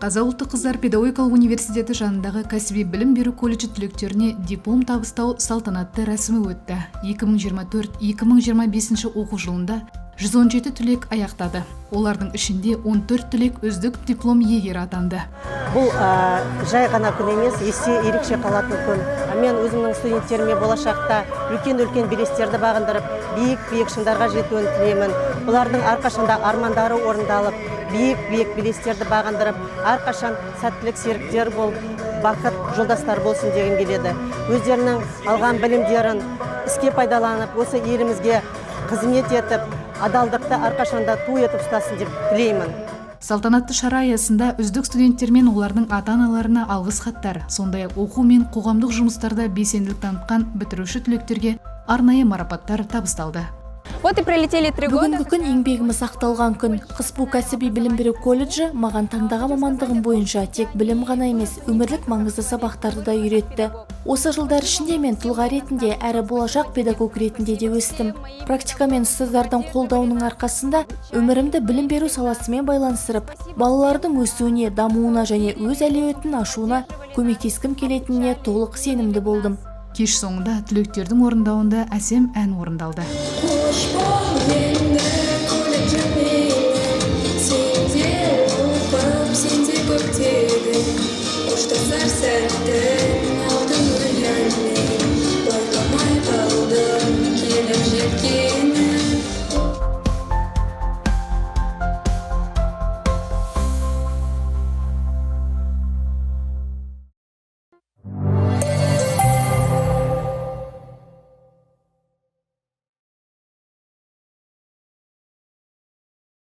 Қазақ ұлттық қыздар педагогикалық университеті жанындағы кәсіби білім беру колледжі түлектеріне диплом табыстау салтанатты рәсімі өтті. 2024-2025 оқу жылында 117 түлек аяқтады. Олардың ішінде 14 түлек үздік диплом иегері атанды. Бұл жай ғана күн емес, есте ерекше қалатын күн. Мен өзімнің студенттеріме болашақта үлкен үлкен белестерді бағындырып, биік биік шыңдарға жетуін тілеймін. Бұлардың әрқашанда армандары орындалып, биік биік белестерді бағындырып, әрқашан сәттілік серіктер болып, бақыт жолдастар болсын дегім келеді. Өздерінің алған білімдерін іске пайдаланып, осы елімізге қызмет етіп, адалдықты әрқашанда ту етіп ұстасын деп тілеймін. Салтанатты шара аясында үздік студенттер мен олардың ата-аналарына алғыс хаттар, сондай-ақ оқу мен қоғамдық жұмыстарда белсенділік танытқан бітіруші түлектерге арнайы марапаттар табысталды. Вот и пролетели 3 года. Бүгінгі күн – еңбегіміз ақталған күн. ҚызПУ кәсіби білім беру колледжі маған таңдаған мамандығым бойынша тек білім ғана емес, өмірлік маңызды сабақтарды да үйретті. Осы жылдар ішінде мен тұлға ретінде әрі болашақ педагог ретінде де өстім. Практика мен ұстаздардың қолдауының арқасында өмірімді білім беру саласымен байланыстырып, балалардың өсуіне, дамуына және өз әлеуетін ашуына көмектескім келетініне толық сенімді болдым. Кеш соңында түлектердің орындауында әсем ән орындалды.